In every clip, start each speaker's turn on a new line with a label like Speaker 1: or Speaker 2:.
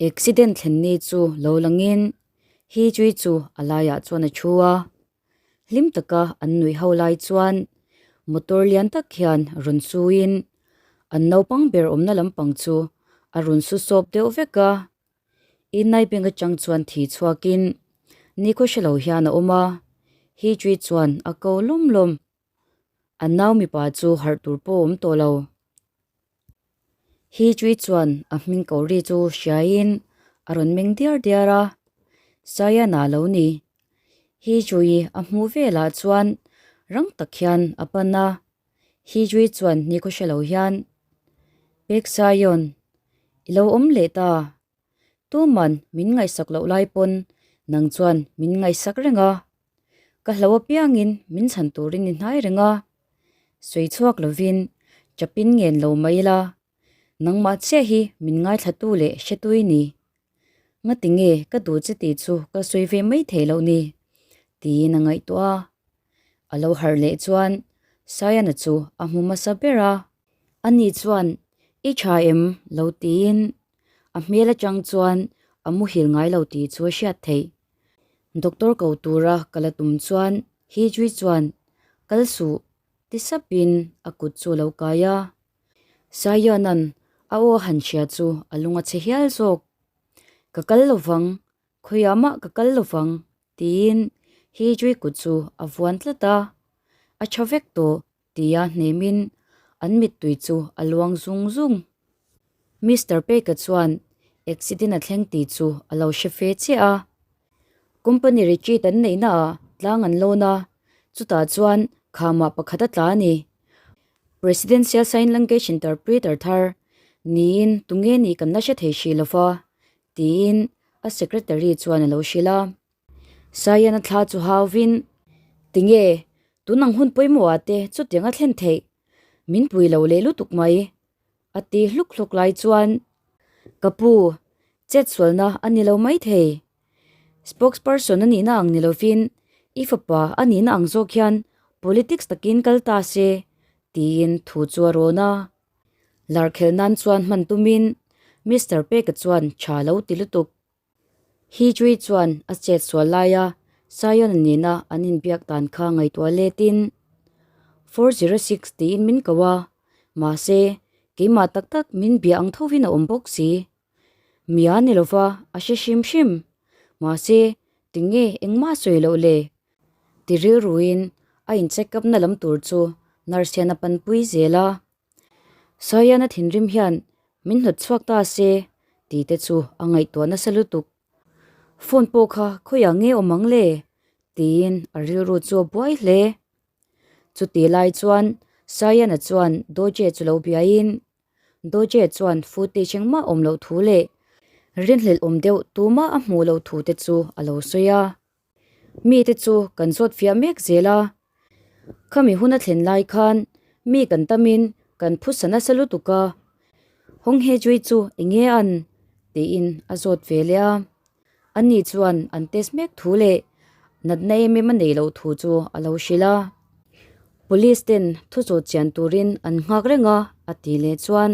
Speaker 1: Accident thlen ni chu lo langin Hee Chui chu a laiah chuan a thu a. Hlim taka an nuih ho lai chuan motor lian tak hian rawn suin an naupang ber awmna lampang chu a rawn su sawp deuh vek a. Inai beng atang chuan thi chhuakin nikhaw hre lo hian a awm a, Hee Chui chuan a ko lawm lawm. An nau mipa chu harh tur pawh a awm tawh lo. Hi Chui chuan a hming ko ri chu hriaiin a rawn meng diar diar a, Sayana lo ni. Hi Chui a hmuh velah chuan rang tak hian a pan a, Hi Chui chuan nikhaw hre lo hian, Pek Sayon, i lo awm leh ta. Tuman min ngaihsak loh lai pawn nang chuan min ngaihsak reng a. Ka hlo apiangin min chhan turin i hnai reng a. Sawi chhuak lovin chapin ngen lo mai ila, nangmah chiah hi min ngaithlatu leh hretui ni. Ngati nge ka duh che tih chu ka sawi ve mai thei loh ni? tiin a ngaihtuah a. A lo harh leh chuan Sayana chu a hmu hmasa ber a. Ani chuan, I tha em? lo tiin a hmel atang chuan a muhil ngai lo tih chu a hriat theih. Doctor ko tura ka la tum chuan Hijri chuan kal suh ti sapin a kut chu a lo kai a. Saiona'n a aw a han hria chu a lung a chhe hial zawk. Ka kal lovang, khawiah mah ka kal lovang tiin Hijri kut chu a vuan tlat a. A tha vek tawh tia hnemin an mittui chu a luang zung zung. Mister Peka chuan accident a thleng tih chu a lo hre fe chiah a. Company retreat an neihna ah tlang an lawn a, chutah chuan khamah pakhat a tla a ni. Presidential Sign Language Interpreter thar niin tunge nih kan la hre thei hrih lova, tiin a secretary chuan a lo hrilh a. Saian a thla chu hauvin, Tinge, tun ang hun pawimawh ah te chutiang a thlen theih? Min pui lo leh lutuk mai. A ti hluk hluk lai chuan, Ka pu, chet sualna a ni lo mai thei. Spokesperson a nihna ang ni lovin, i fapa a nihna ang zawk hian politics takin kal ta se, tiin thu chu a rawn a. Larkhelh nan chuan hman tumin Mister Peka chuan tha lo ti lutuk. Hi Chui chuan a chet sual laia Zion nena an inbiak dan kha ngaihtuah letin 406 tiin min ko a, mahse keimah tak tak min bia ang thovin a awm bawk si. Mia ni lova a hre hrim hrim, mahse tinge engmah sawi loh le? Ti rilruin a in check up na lam tur chu nurse hian a panpui zel a. Saiana thinrim hian min hnawt chhuak ta se tih te chu a ngaihtuah nasa lutuk. Phone pawh kha khawiah nge awm ang le? tiin a rilru chu a buai hle. Chutih lai chuan Saiana chuan Doje chu lo biaiin Doje chuan footage engmah awm loh thu leh rinhlelh awm deuh tumah a hmuh loh thu te chu a lo sawi a. Mite chu kan zawt fiah mek zel a, khami hun a thlen lai khan mi kan tamin kan phusa nasa lutuk a, Hong He Jui chu eng nge an? tiin a zawt ve leh a. Ani chuan an test mek thu leh natna em em a neih loh thu chu a lo hrilh a. Police ten thu zawt chian turin an nghak reng a, a ti leh chuan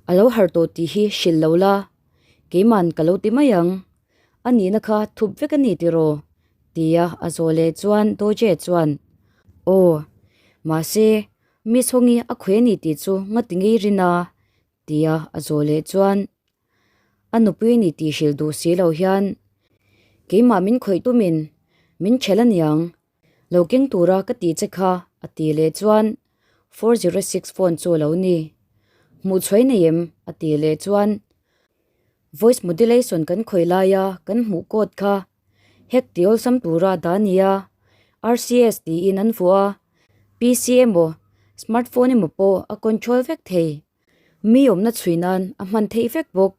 Speaker 1: a lo harh tawh tih hi hrilh lo la, keiman ka lo ti mai ang. A nihna kha thup vek a ni tiraw? tia a zawh leh chuan Doje chuan, Aw, mahse, Miss Hongi a khawi a ni tih chu ngati ngei rin a? tia a zawh leh chuan a nupui a ni tih hrilh duh si lo hian, Keimah min khawih tumin min ṭhelh a niang, lo keng tura ka tih che kha a tih leh chuan 406 phone chu a lo ni. Hmuh chhuai nei em? a tih leh chuan Voice modulation kan khawih laia kan hmuh code kha hack ti awlsam tura dah a ni a, RCS tiin an vuah a, PC emaw smartphone emaw pawh a control vek thei. Mi awmna chhui nan a hman theih vek bawk.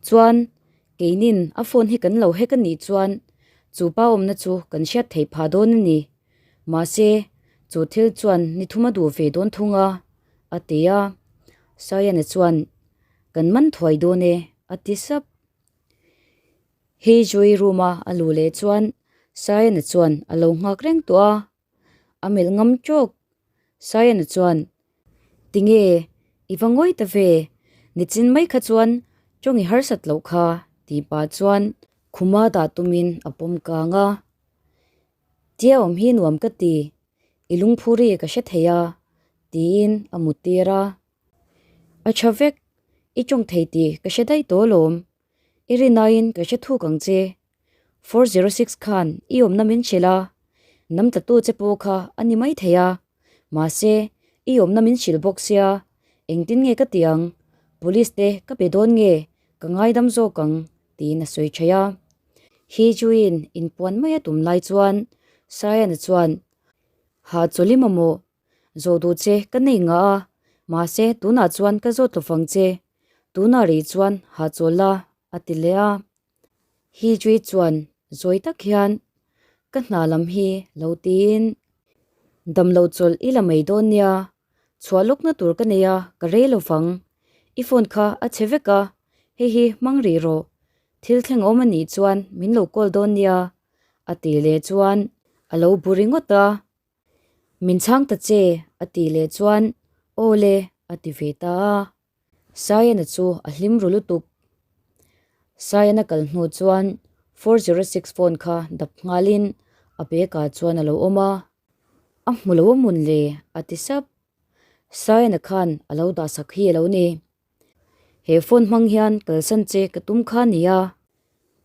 Speaker 1: Chuan keinin a phone hi kan lo hack a nih chuan chu pa awmna chu kan hriat theih phah dawn a ni. Mahse chu thil chuan ni thum a duh ve dawn thung a, a ti a. Sayana chuan Kan man thuai dawn e, a ti sap. Hei Joy room a a luh leh chuan Sayana chuan a lo nghak reng tawh a, a melh ngam tawk. Sayana chuan, Tinge, i va ngawi ta ve, nichin mai kha chuan Tawng i harsat loh kha tih pah chuan khuma dah tumin a pawm kang a. Tia awm hi nuam ka ti, i lungphur hi ka hre thei a tiin a mut tir a. A tha vek, i tawng thei tih ka hre daih tawh alawm, i rinaiin ka hre thuk ang che. 406 khan i awmna min hrilh a, nam tlatu che pawh kha a ni mai thei a, mahse i awmna min hrilh bawk sia, engtin nge ka ti ang, police te ka pe dawn nge ka ngaidam zawk ang tiin a sawi thaih a. Hi Juin inpuan mai a tum lai chuan Sayana chuan, Hahchawlh i mamawh, Zawh duh che ka nei ngah a, mahse tunah chuan ka zawt lo fang che, tunah rih chuan hahchawl la a ti leh a. Hi Jui chuan zawi tak hian ka hna lam hi lo tiin damlo chawlh i la mai dawn nia, chhuah lawkna tur ka nei a ka rei lo fang, i phone kha a chhe vek a, hei hi hmang rih rawh, thil thleng awm a nih chuan min lo call dawn nia a ti leh chuan a lo bu ringawt a. Min chhang ta che a tih leh chuan aw le a ti ve ta a. Saiana chu a hlim ru lutuk. Saiana kal hnu chuan 406 phone kha dap nghalin a bag ah chuan a lo awm a. A hmu lo a mun le a ti sap. Saiana khan a lo dah sak hi a lo ni. He phone hmang hian kalsan che ka tum kha a ni a.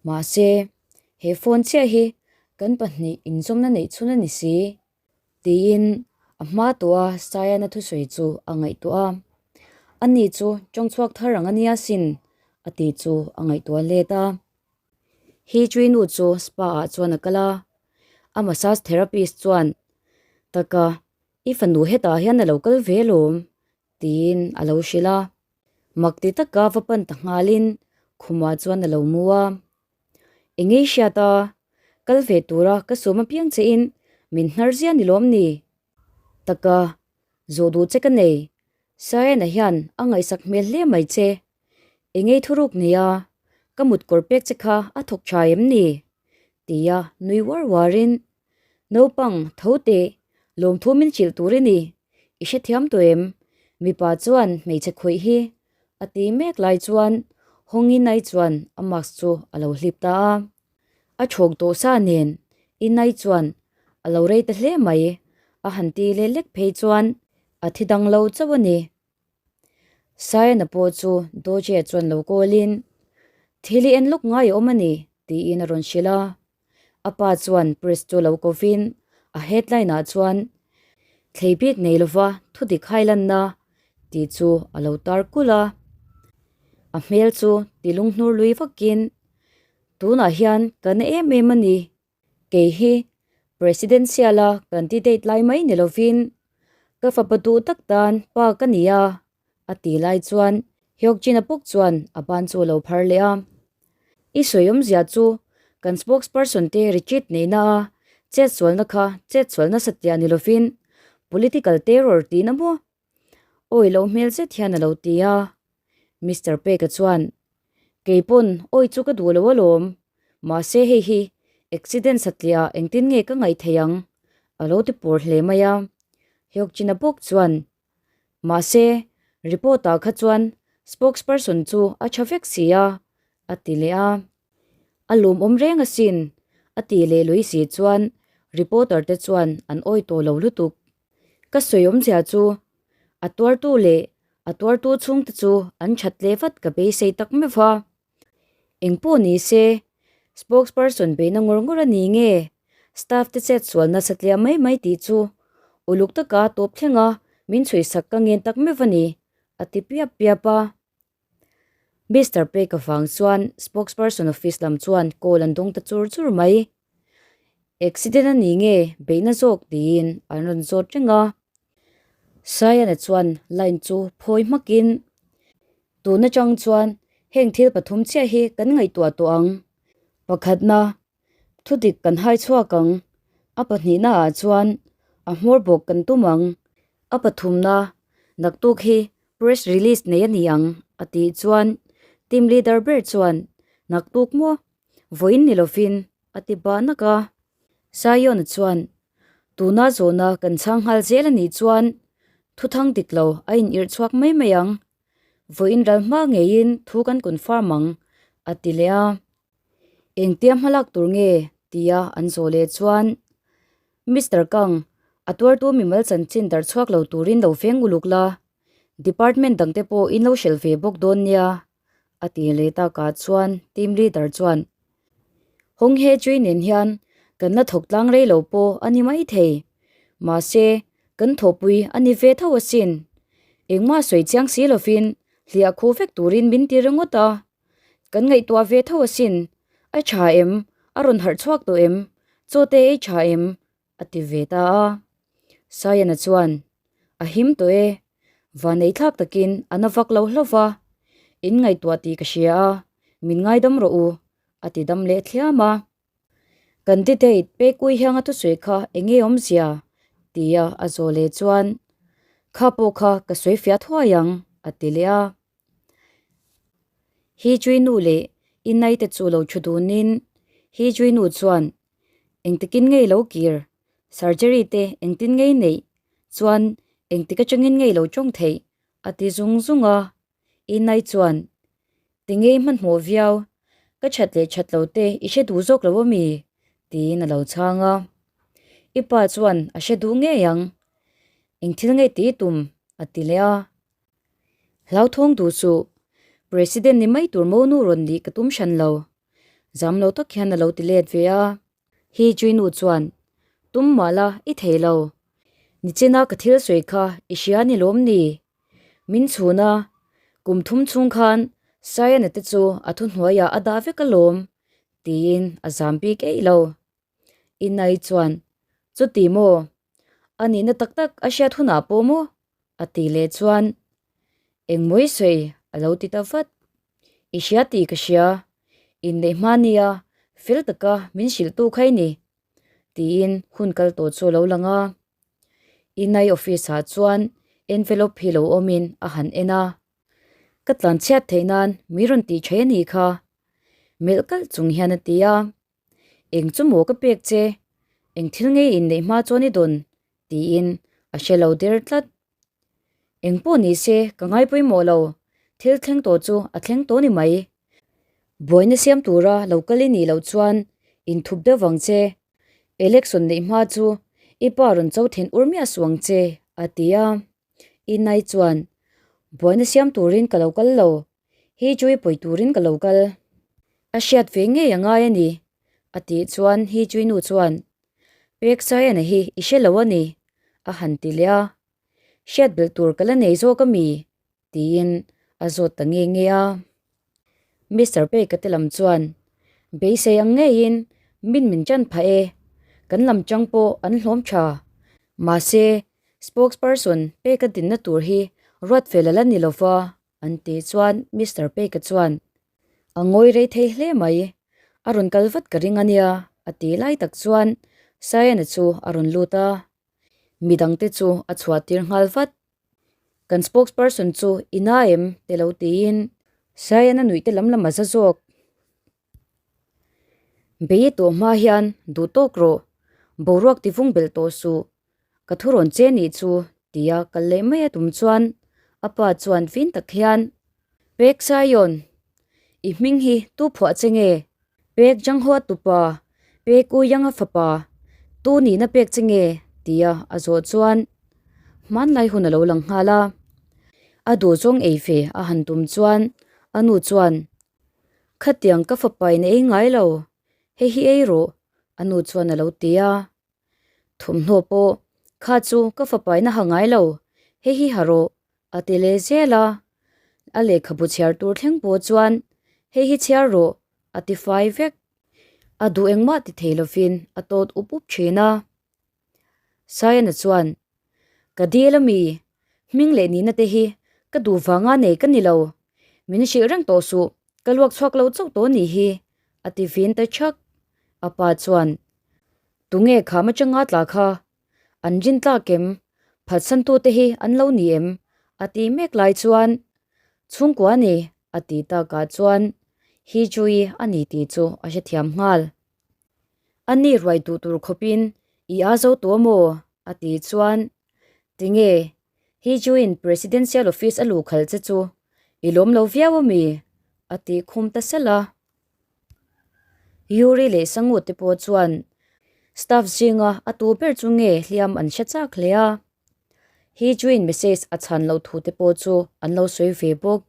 Speaker 1: Mahse, he phone chiah hi kan pahnih inzawmna neih chhun a ni si, tiin a hma tawha Sayana thusawi chu a ngaihtuah a. Ani chu tawng chhuak thar ang a nia sin, a tih chu a ngaihtuah let a. Hi Chui nu chu spa ah chuan a kal a, a massage therapist chuan, Taka, i fanu hetah hian a lo kal ve alawm, tiin a lo hrilh a. Mak ti taka va pan ta nghalin khumah chuan a lo mu a. Engei hriat a, kal ve tura ka sawm apiang che in min hnar zia ni lawm ni? Taka, zawh duh che ka nei, Sayana hian a ngaihsak hmel hle mai che. Engei thuruk nia, ka mut kawr pek che kha a thawk tha em ni? Tia nui uar uarin Naupang, tho teh, lawmthu min hrilh tur i ni. I hrethiam tawh em? Mipa chuan hmeichhe khawih hi a ti mek lai chuan Hawng-i-nai chuan a mask chu a lo hlip ta a. A chhawk tawh sa nen I-nai chuan a lo rei ta hle mai a han ti leh lek phei chuan a thi dang lo chauh a ni. Sayana pawh chu Doje chuan lo kawlin thil i en lawk ngai a awm a ni tiin a rawn hrilh a. A pa chuan press chu lo kovin a headline ah chuan thlei bik nei lova thudik hailanna tih chu a lo tar kulh a. A hmel chu ti lunghnur lui vakin tunah hian ka na em em a ni. Kei hi Presidential a candidate lai mai ni lovin ka fapa duh tak tan pa ka ni a, a ti lai chuan Hyokjin-a pawk chuan a ban chu a lo phar leh a. I sawi awmzia chu kan spokesperson te retreat neihna a chetsualna kha chetsual nasa tiah ni lovin political terror tihna maw? Awi loh hmel zet hian a lo ti a. Mister Peka chuan, Kei pawn awi chu ka duh lo alawm, mahse hei hi accident satliah engtin nge ka ngaih theih ang? a lo ti pawr hle mai a. Hyokjin-a bawk chuan, Mahse, report-ah kha chuan spokesperson chu a tha vek si a, a ti leh a. A lawmawm reng asin, a tih leh lui si chuan reporter te chuan an awi tawh lo lutuk. Ka sawi awmzia chu a tuartu leh a tuartu chhungte chu an that leh vat ka beisei tak meuh va. Engpawh ni se, spokesperson beihna ngawr ngawr a ni nge, staff te chet sual nasa tliah mai mai tih chu uluk taka tawp thlenga min chhuihsak ka ngen tak meuh a ni, a ti piap piap a. Mister Peka vang chuan spokesperson office lam chuan call an dawng ta chur chur mai. Accident a ni nge beihna zawk tiin an rawn zawt reng a. Sayana chuan line chu phawi hmakin tun atang chuan heng thil pathum chiah hi kan ngaihtuah tawh ang. Pakhatna Thudik kan hai chhuak ang. A pahnihna ah chuan a hmawr bawk kan tum ang. A pathumna, naktuk hi press release nei a ni ang a tih chuan team leader ber chuan naktuk maw vawiin ni lovin a ti bah nak a. Sayona chuan tuna zawhna kan chhang nghal zel a nih chuan thuthang dik lo a inirh chhuak mai mai ang. Vawiin ral hma ngeiin thu kan confirm ang, a ti leh a. Engtia hmalak tur nge? tia an zawh leh chuan Mister Kang, a tuartu mimal chanchin darh chhuak lo turin lo veng uluk la, department dangte pawh in lo hrelh ve bawk dawn nia, a ti leh takah chuan team leader chuan Hawng he chui nen hian kan la thawk tlang rei lo pawh a ni maithei. Mahse, kan thawhpui a ni ve tho asin. Engmah sawi chiang si lovin hliah khuh vek turin min ti ringawt a. Kan ngaihtuah ve tho asin. A tha em? A rawn harh chhuak tawh em? Chaw te ei tha em? A ti ve ta a. Sayana chuan, A him tawh e. Vanei thlak takin a na vak lo hlauh va. In ngaihtuah tih ka hria a, min ngaidam rawh u, a ti dam leh thliam a. Candidate Pekui hianga thusawi kha eng nge awmzia? tia a zawh leh chuan, Kha pawh kha ka sawi fiah thuai ang, a ti leh a. Hi Chui nu leh i naite chu lo thu dunin Hi Chui nu chuan, Engtikin ngei lo kir, surgery te engtin ngei neih chuan engtik atangin ngei lo tawng theih, a ti zung zung a. I nai chuan, Tingei hmanhmawh viau, ka that leh that lo te i hre duh zawk lo ami? tiin a lo chhang a. I pa chuan a hre duh ngei ang, eng thil ngei tih i tum? a ti leh a. Hlauthawng duh suh, President ni mai tur monu rawn nih ka tum hran lo. Zam lo tak hian a lo ti let ve a. Hi Chuinu chuan, Tum mah la, i thei lo. Nichina ka thil sawi kha i hria ni lawm ni? Min chhun a, kum thum chhung khan Sayana te chu a thuhnuaiah a dah vek alawm, tiin a zam bik eih lo. Inai chuan, Chuti maw? A nihna tak tak a hriat hunah pawh maw? A ti leh chuan, Engmawi sawi a lo ti ta vat. I hria tih ka hria, inneih hma nia fel taka min hrilhtu kha i ni, tiin hun kal tawh chu a lo lang a. Inai office ah chuan envelope hi lo awmin a han en a. Ka tlan chhiat theih nan mi rawn tih thei a nih kha, melh kalh chung hian a ti a. Eng chu maw ka pek che? Eng thil nge inneih hma chuan i dawn? tiin a hre lo der tlat. Eng pawh ni se ka ngai pawimawh lo, thil thleng tawh chu a thleng tawh ni mai. Buaina siam tura lo kal i nih loh chuan inthup deuh vang che. Election neih hma chu i pa rawn cho then ur miah suh ang che, a ti a. Inai chuan, Buaina siam turin ka lo kal lo, Hi chu i pawi turin ka lo kal. A hriat ve ngei a ngai a ni, a tih chuan Hi Chui nu chuan, Pek Sayana hi i hre lo a ni, a han ti leh a. Hriat belh tur ka la nei zawk a mi? tiin a zawt ta nge nge a. Mister Peka te lam chuan, Beisei ang ngeiin min min chan phah e, kan lam chang pawh an hlawm tha. Mahse, spokesperson Peka dinna tur hi ruat fel a la ni lova, An tih chuan Mister Peka chuan, A ngawi rei thei hle mai, a rawn kal vat ka ring a nia, a ti lai tak chuan Sayana chu a rawn lut a, midangte chu a chhuah tir nghal vat. Kan spokesperson chu i na em? te lo tiin Sayana nuih te lam lam a za zawk. Bei tawh hma hian duh tawk rawh, boruak ti vung belh tawh suh, ka thu rawn che nih chu tia kal leh mai a tum chuan a pa chuan fin tak hian, Pek Saion, i hming hi tu phuah che nge? Pek Janghua tupa, Pek U Yanga fapa, tu nihna pek che nge? tia a zawh chuan hmanlai hun a lo lang nghal a. A duhzawng ei ve a han tum chuan a nu chuan, Khatiang ka fapa in ei ngai lo, hei hi ei rawh, a nu chuan a lo ti a. Thawmhnaw pawh kha chu ka fapa in a ha ngai lo, hei hi ha rawh, a ti leh zel a. A lehkhabu chhiar tur thleng pawh chuan hei hi chhiar rawh, a ti fai vek. A duh engmah ti thei lovin a tawt up up thin a. Sayana chuan, Ka dil ami, hming leh nihna te hi ka duh vanga nei ka ni lo. Min hrilh reng tawh suh, ka luak chhuak lo chauh tawh nih hi, a ti vin ta chhak. A pa chuan, Tunge kham atanga tla kha? An rin tlak em? Phatsantu te hi an lo ni em? a ti mek lai chuan, Chhungkua ni, a ti takah chuan Hi Chui a ni tih chu a hrethiam nghal. A ni ruai duh tur khawpin i a zo tawh maw? a ti chuan, Tinge, hi Juin Presidential Office a luh khalh che chu? I lawm lo viau ami? a ti khum ta sel a. Yuri leh Sangu te pawh chuan staff zinga a tu ber chu nge hliam an hre chak hle a. Hee Juin message a chhan loh thu te pawh chu an lo sawi ve bawk.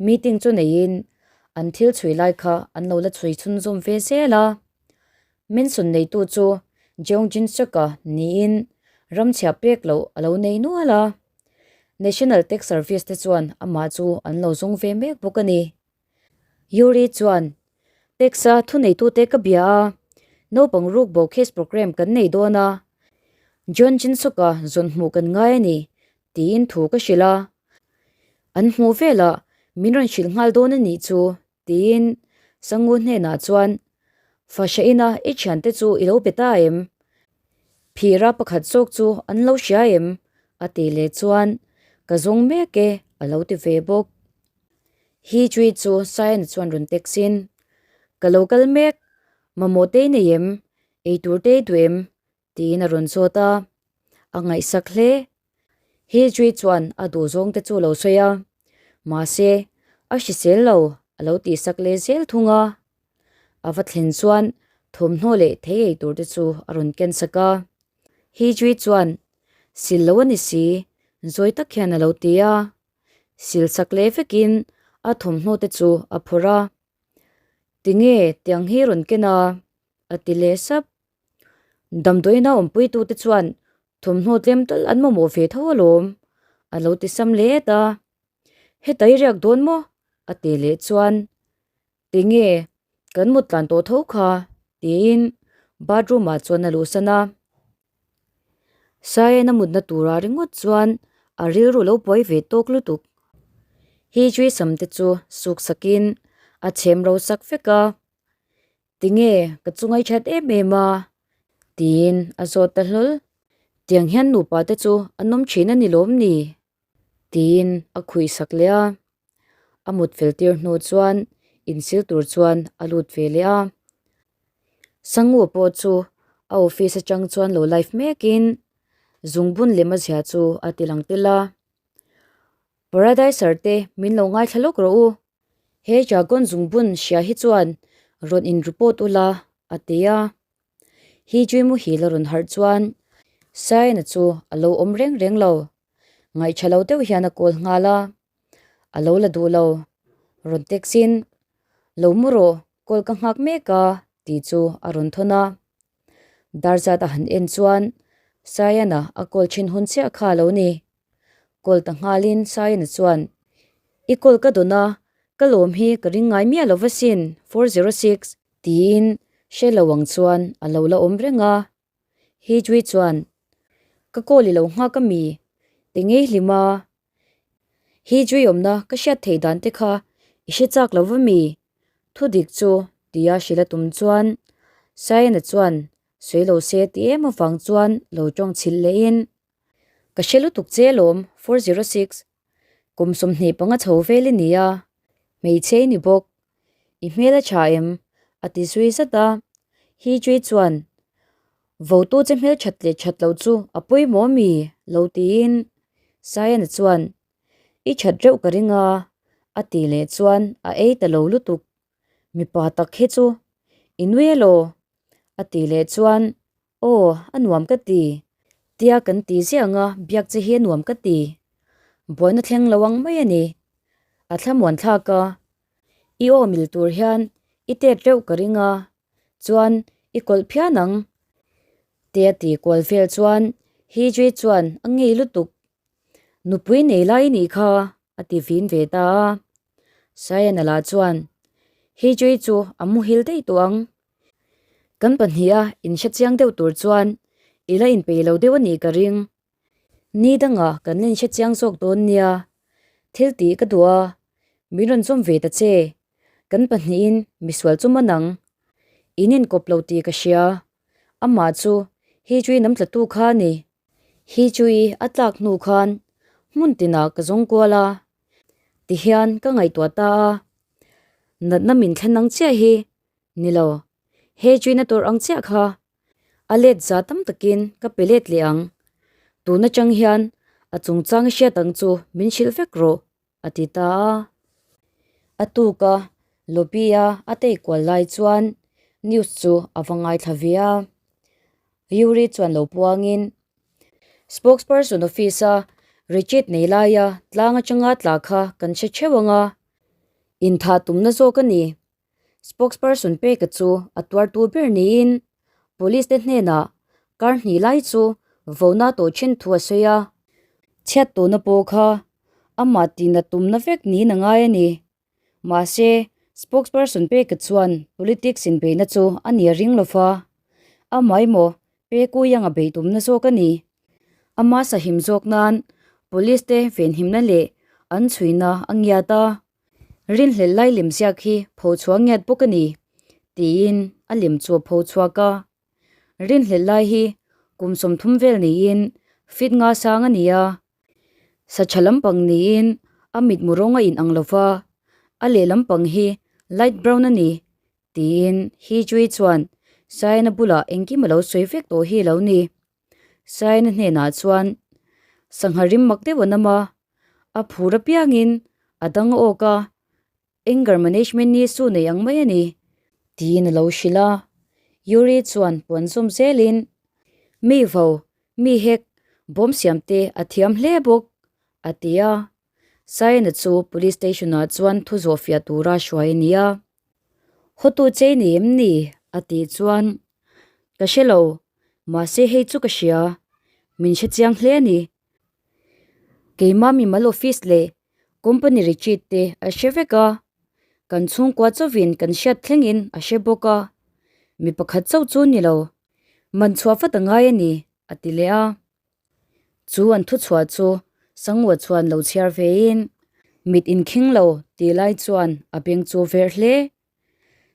Speaker 1: Meeting chu neiin an thil chhui lai kha an lo la chhui chhunzawm ve zel a. Mansion neitu chu Jeong Jin Suk-a niin ramchhia pek loh a lo nei nual a. National Tax Service te chuan amah chu an lo zawng ve mek bawk a ni. Yuri chuan, Tax-a thuneitute ka bia a, naupang ruk bo case program kan nei dawn a, Jeon Jin Suk-a zawn hmuh kan ngai a ni, tiin thu ka hrilh a. An hmuh velah min rawn hrilh nghal dawn a nih chu tiin Sangu hnenah chuan Fahra ina i thiante chu i lo be ta em? Phira pakhat zawk chu an lo hria em? a ti leh chuan Ka zawng mek e a lo ti ve bawk. Hi chui chu Saina chuan rawn text in Ka lo kal mek, mamawh te i nei em? Eitur te i duh em? Tiin a rawn zawt a, a ngaihsak hle. He Jui chuan a duh zawng te chu lo sawi a, mahse a hrisel lo a lo tihsak leh zel thung a. A va thlen chuan thawmhnaw leh thei ei tur te chu a rawn ken sak a. He Jui chuan sil lo a ni si, zawi tak hian a lo ti a. Sil sak leh vekin a thawmhnaw te chu a phawrh a. Tinge tiang hi rawn ken a? a ti leh sap. Damdawiina awmpuitute chuan thawmhnaw tlem tal an mamawh ve tho alawm, a lo ti sam leh et a. Heta i riak dawn maw? a ti leh chuan, Tinge, kan mut tlan tawh tho kha, tiin bathroom ah chuan a luhsan a. Saian a mutna turah ringawt chuan a rilru lo buai ve tawk lutuk. Hi Chui sam te chu suk sakin a chhem ro sak vek a. Tinge ka chu ngaihṭhat em em a? tiin a zawt ta hlawl. Tiang hian nupa te chu an awm ṭhin a ni lawm ni? tiin a khuih sak leh a. A mut fel tir hnu chuan insil tur chuan a lut ve leh a. Sangu pawh chu a office atang chuan lo live mekin zungbun lem a zia chu a ti lang tel a. Paradiser te min lo ngaithla lawk rawh u. He dragon zungbun hria hi chuan rawn in report ula a ti a. Hi Jui muhil a rawn harh chuan Saina chu a lo awm reng reng lo. Ngaihṭha lo deuh hian a kawl nghal a, a lo la duh lo. Rawn text in, Lo mu rawh, kawl ka nghak mek a tih chu a rawn thawn a. Darzat a han en chuan Sayana a kawl thin hun chiah kha a lo ni. Kawl ta nghalin Sayana chuan, I kawl ka dawn a, ka lawm hi ka ring ngai miah lo va sin, 406. Tiin hre lo ang chuan a lo la awm reng a. Hijwi chuan, Ka kawl i lo nghak a mi? Ti ngei hlim a. Hijwi awmna ka hriat theih dan te kha i hre chak lo va mi? Thu dik chu tia hrilh a tum chuan Sayana chuan sawi lo se ti em avang chuan lo tawng chhilh lehin, Ka hre lutuk che alawm, 406, kum 25 chho vel i ni a, hmeichhe i ni bawk, i hmel a tha em? a ti zui zat a. Hijri chuan, Votu che hmel that leh that loh chu a pawimawh ami? lo tiin Sayana chuan, I that reuh ka ring a, a tih leh chuan a ei ta lo lutuk. Mipa tak hi chu i nui elaw? a tih leh chuan Aw, a nuam ka ti. Tia kan ti ziah ang a, biak che hi a nuam ka ti. Buaina thleng lo ang mai a ni. A thlamuan thlak a, i aw mil tur hian i tet reuh ka ring a, chuan i kawlh phian ang. Tia ti kual vel chuan Hijri chuan a ngei lutuk. Nupui nei lai i nih kha, a ti vin ve ta a. Sayana lah chuan Hijri chu a muhil daih tawh ang. Kan pahniha inhre chiang deuh tur chuan i la inpeih lo deuh a nih ka ring. Ni dangah kan la inhre chiang zawk dawn nia. Thil tih ka duh a, min rawn chawm ve ta che. Kan pahnihin misual chu man ang. In inkawp lo tih ka hria. Amah chu hi chui nam tlatu kha a ni. Hi chui a tlak hnu khan hmun tinah ka zawng kual a, tihian ka ngaihtuah ta a. Natna min thlen ang chiah hi Ni lo, he China tur ang chiah kha a let za tam takin ka pe let leh ang. Tun atang hian a chungchang i hriat ang chu min hrilh vek rawh. A ti ta a. A tuk a, lobby-a a tei kual lai chuan news chu a va ngaithla ve a. Yuri chuan lo puangin, Spokesperson office-a retreat nei laia tlang atanga tla kha kan hre theuh ang a, inthah tumna zawk a ni. Spokesperson peka chu a tuartu ber niin Police te hnenah kar hnih lai chu vona tawh then thu a sawi a, chhiat tawhna pawh kha amah tihna tumna vek niin a ngai a ni. Mahse, spokesperson peka chuan politics inbeihna chu a ni a ring lo va, amah emaw Pekui anga beih tumna zawk a ni. Ama sahim zawk nan Police te venhimna leh an chhuina a ngiat a. Rinhlelh lai lem ziak hi pho chhuah ngiat bawk a ni, tiin a lem chu a pho chhuak a. Rinhlelh lai hi kum 30 vel niin fit nga sang a ni a, sa tha lampang niin a mitmu rawng a inang lo va, a lehlam pang hi light brown a ni, tiin Hee-Chui chuan Saina bulah engkim a lo sawi vek tawh hi a lo ni. Saina hnenah chuan sangha rim mak deuh an awm a, a phur apiangin a dang awk a, anger management ni su nei ang mai a ni, tiin a lo hrilh a. Yuri chuan puan zawm zelin, Mi vo, mi hek, bawm siam te a thiam hle bawk, a ti a. Saina chu police station ah chuan thu zawh fiah tura hruai a ni a. Hotu chei nei em ni? a tih chuan, Ka hre lo, mahse hei chu ka hria, min hre chiang hle a ni. Keimah mimal office leh company retreat te a hre vek a, kan chhungkua chauhin kan hriat thlengin a hre bawk a, mi pakhat chauh chu ni lo, man chhuah vat a ngai a ni, a ti leh a. Chu an thuchhuah chu Sangwa chuan lo chhiar vein, Mit inkhing lo tih lai chuan a beng chu verh hle.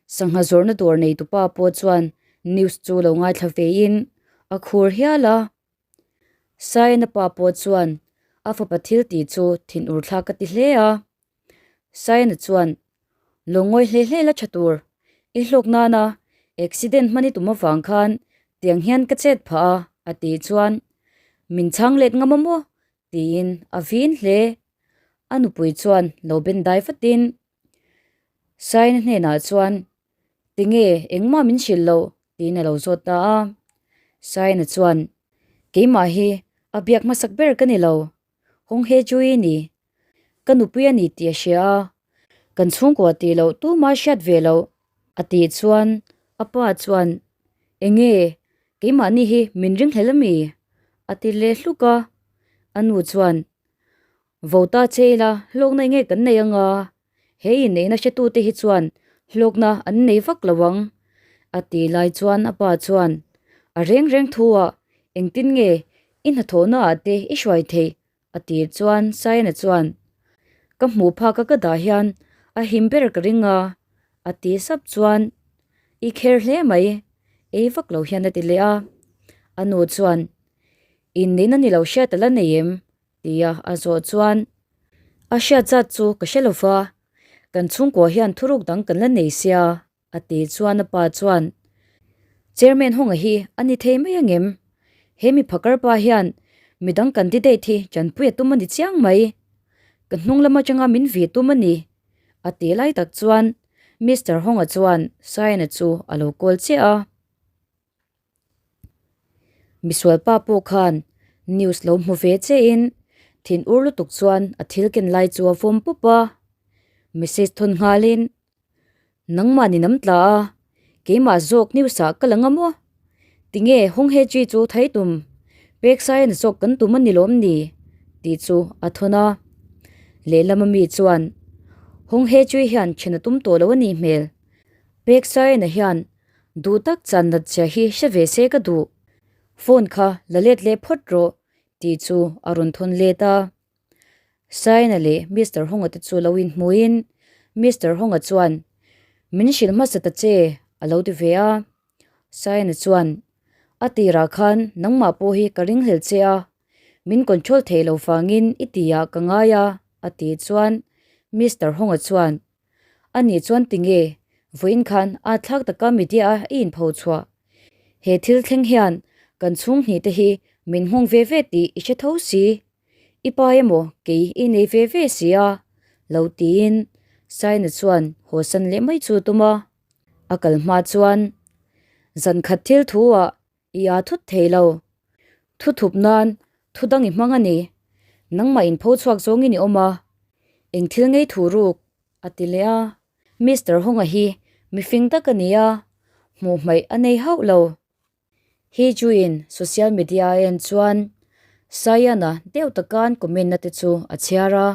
Speaker 1: Sangha zawrhna dawr nei tupa pawh chuan news chu lo ngaithla vein a khur hial a. Saina pa pawh chuan a fapa thil tih chu thinur thlak a ti hle a. Saina chuan, Lo ngawi hle hle la tha tur, i hlawk nana accident hman i tum avang khan tiang hian ka chet phah a, a tih chuan, Min chhang let ngam a maw? tiin a vin hle. A nupui chuan lo ben dai vatin Saina hnenah chuan, Tinge engmah min hrilh loh? tiin a lo zawt ta a. Saina chuan, Keimah hi a biak hmasak ber ka ni lo, Hong He Chui ni. Ka nupui a ni tih a hria a, kan chhungkua tih loh tuma hriat ve loh a tih chuan a pa chuan, Enge, keimahni hi min ringhlel ami? a ti leh hluk a. A nu chuan, Vota che ila hlawkna enge kan nei anga? He inneihna hretute hi chuan hlawkna an nei vak lo ang, a ti lai chuan a pa chuan, A reng reng thu ah engtin nge i hnathawhna ah te i hruai theih? a ti chuan Saina chuan, Ka hmuh phak a ka dah hian a him ber ka ring a, a ti sap chuan, I kher hle mai, ei vak lo hian a ti leh a. A nu chuan, Inneihna ni lo hriat a la nei em? Tia a zawh chuan, A hriat zat chu ka hre lo va, kan chhungkua hian thuruk dang kan la nei sia, a ti chuan a pa chuan, Chairman Hawnga hi a ni thei mai angem? He mi phakar pa hian midang candidate hi tanpui a tum a ni chiang mai. Ka hnung lam atanga min vi tum a ni, a ti lai tak chuan Mister Hawnga chuan Saina chu a lo call chiah a. Misual pa pawh khan news lo hmu ve che in thin ur lutuk chuan a thil ken lai chu a vawm pup a, message thawn nghal in nangmah ni nam tla a keimah zawk news ah ka la ngam aw tinge Hong He Chi chu thai tum pek sai an zawk kan tum a ni lawm ni tih chu a thawn a, lehlam ami chuan Hong He Chi hian then a tum tawh lo a nih hmel pek sai na hian Duh tak chan nat zia hi hre ve se ka duh. Phone kha la let leh phawt rawh tih chu a rawn thawn let a. Saina leh Mister Hawnga te chu lo inhmuhin Mister Hawnga chuan, Min hrilh hmasa ta che a lo ti ve a. Saina chuan, A tirah khan nangmah pawh hi ka ringhlel che a, min control theih lo vangin i tihah ka ngai a a tih chuan Mister Hawnga chuan, A nih chuan tinge vawiin khan a thlak taka media a i inpho chhuah? He thil thleng hian kan chhung hnih te hi min nghawng ve ve tih i hre tho si. I pa emaw kei i nei ve ve si a. Lo tiin Saina chuan hawsan leh mai chu a tum a. A kal hma chuan zan khat thil thu ah i aa thut thei lo. Thu thup nan thu dang i hmang a ni. Nangmah in pho chhuak zawngin i awm a, eng thil ngei thu ruk a ti leh a. Mister Honga hi mifing tak a ni a, hmuh hmaih a nei hauh lo. Hi Juin social media a en chuan Sayana deuh takan comment na te chu a chhiar a.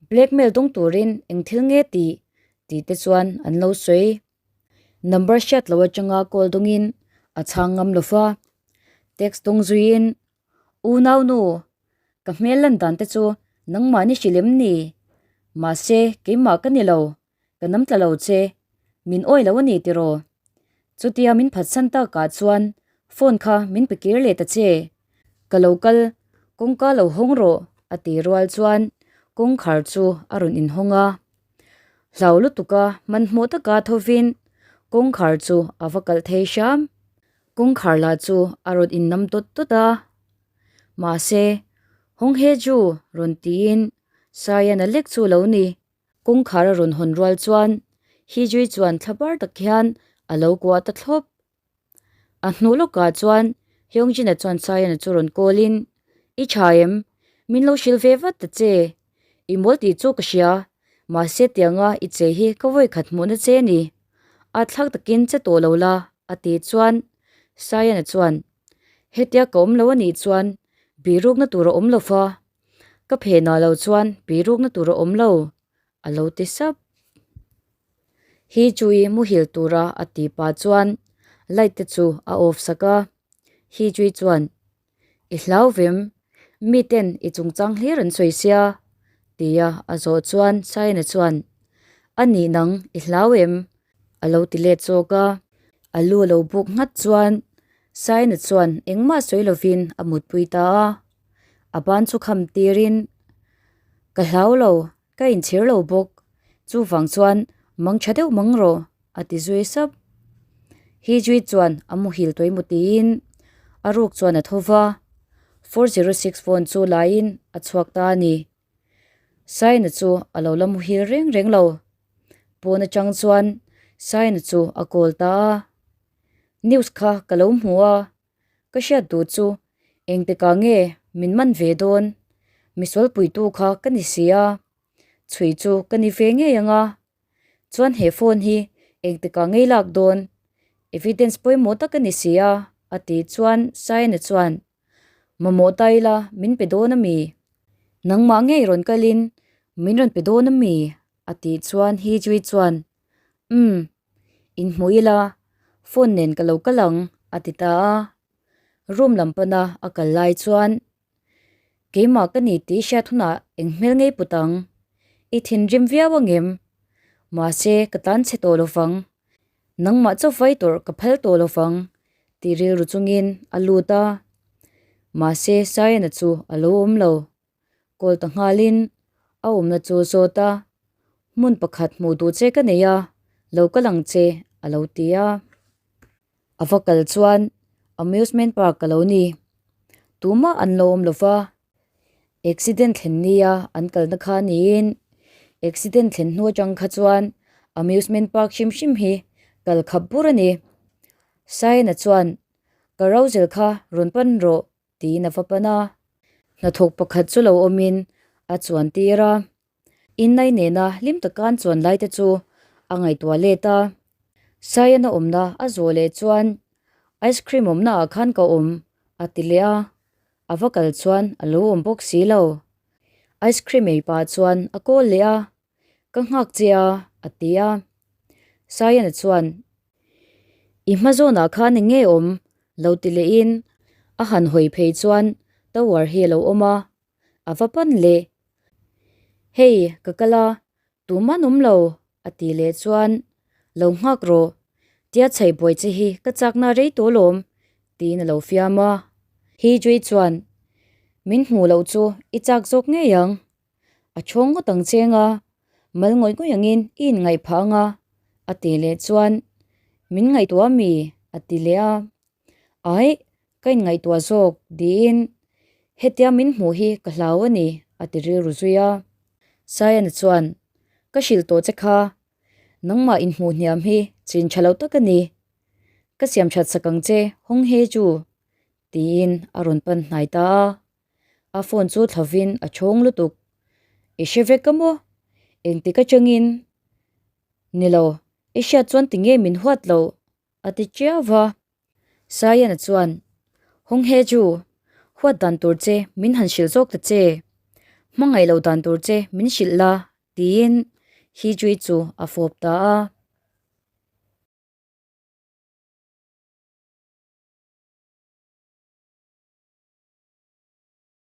Speaker 1: Blackmail dawng turin eng thil nge tih tih te chuan an lo sawi. Number hriat loh atanga call dawngin a chhang ngam lo va. Text dawng zuiin, Unau nu, ka hmel lan dan te chu nangmahni hrilh em ni? Mahse, keimah ka ni lo. Ka nam tla lo che, min awi lo a ni tiraw? Chutia min phatsan takah chuan phone kha min pe kir leh ta che. Ka lo kal, kawngka lo hawng rawh a ti rual chuan kawngkhar chu a rawn inhawng a. Hlau lutuka hmanhmawh taka thovin kawngkhar chu a va kalh thei hram. Kawngkhar lah chu a rawn innam dawt dawt a. Mahse, Hawng he chu rawn tiin Saian a lek chu lo ni. Kawngkhar a rawn hawn rual chuan Hijui chuan thla bar tak hian a lo kuah ta thlawp. A hnuh lawkah chuan Hyungjin-a chuan Sayan-a chu rawn call in, I tha em? Min lo hrilh ve vat ta che. I mawl tih chu ka hria, mahse tianga i che hi ka vawi khat hmuhna che ni. A thlak takin che tawh lo la, a ti chuan Sayan-a chuan, Hetia ka awm lo a nih chuan birukna tur a awm lo fa. Ka phenah lo chuan pirukna tur a awm lo, a lo ti sap. Hi chui muhil tura a ti pah chuan light te chu a off sak a. Hi chui chuan, I hlau vem, miten i chungchang hlir an sawi sia, tia a zawh chuan Saina chuan, A nih nang, i hlau em? a lo ti let zawk a. A lu a lo buk nghat chuan Saina chuan engmah sawi lovin a mutpui ta a. A ban chu kham tirin, Ka hlau lo, ka inchhir lo bawk, chuvang chuan mang tha deuh mang rawh, a ti zui sap. Hijui chuan a muhil tawih maw tiin a ruk chuan a tho va, 406 phone chu laiin a chhuak ta a ni. Saina chu a lo la muhil reng reng lo. Pawn atang chuan Saina chu a call ta a, News kha ka lo hmu a, Ka hriat duh chu engtikah nge min man ve dawn? Misual puitu kha ka ni si a, chhui chu ka ni ve ngei ang a. Chuan he phone hi engtikah ngei lak dawn? Evidence pawimawh tak a ni si a, a tih chuan Saina chuan, Mamawh ta ila min pe dawn a mi? Nangmah ngei rawn kalin min rawn pe dawn a mi? a tih chuan Hijui chuan, Umm, inhmu ila, phone nen ka lo kal ang, a ti ta a. Room lam pana a kal lai chuan, Keimah ka ni tih hriat hunah eng hmel ngei put ang? I thinrim viau angem? Mahse, ka tan chhe tawh lovang. Nangmah chaw vai tawrh ka phal tawh lovang, tih rilru chungin a lut a. Mahse, Sayana chu a lo awm lo. Kawl ta nghalin a awmna chu zawt a, Hmun pakhat hmuh duh che ka nei a, lo kal ang che, a lo ti a. A va kal chuan amusement park a lo ni. Tumah an lo awm lo va, accident thlen nia an kalna kha niin accident thlen hnu atang kha chuan amusement park hrim hrim hi kal khap bur a ni. Saina chuan, Ka rozel kha rawn pan rawh, tiin a va pan a. Hnathawk pakhat chu lo awmin a chuan tir a. Innai nena hlim taka an chuan lai te chu a ngaihtuah let a. Saian a awmna a zawh leh chuan Ice cream awmna ah khan ka awm a ti leh a. A va kal chuan a lo awm bawk si lo. Ice cream ei pah chuan a call leh a. Ka nghak che a, a ti a. Saiana chuan, I hma zawnah khan eng nge awm? lo ti lehin a han hawi phei chuan tower hi a lo awm a, a va pan leh. Hei, ka kal a, tuman awm lo, a ti leh chuan, Lo nghak rawh, tia chhaih buai che hi ka chakna rei tawh lawm, tiin a lo fiam a. Hijui chuan, Min hmuh loh chu i chak zawk ngei ang, A chhawng ngawt ang cheng a, mal ngawih ngawih angin i inngaih phah ang a, a ti leh chuan, Min ngaihtuah ami? a ti leh a. Aih, ka inngaihtuah zawk, tiin, Hetia min hmuh hi ka hlau a ni, a ti rilru zui a. Sayana chuan, Ka hrilh tawh che kha, nangmah inhmuh hniam hi chin tha lo tak a ni. Ka siam that sak ang che, Hong He Ju, tiin a rawn pan hnai ta a. A phone chu thlovin a chhawng lutuk. I hre vek a maw? Engtik atangin? Ni lo, i hriat chuan tinge min huat loh? A ti chiau va. Sayana chuan, Hong He Ju, huat dan tur che min han hrilh zawk ta che. Hmangaih loh dan tur che min hrilh la, tiin He Jui chu a fawp ta a.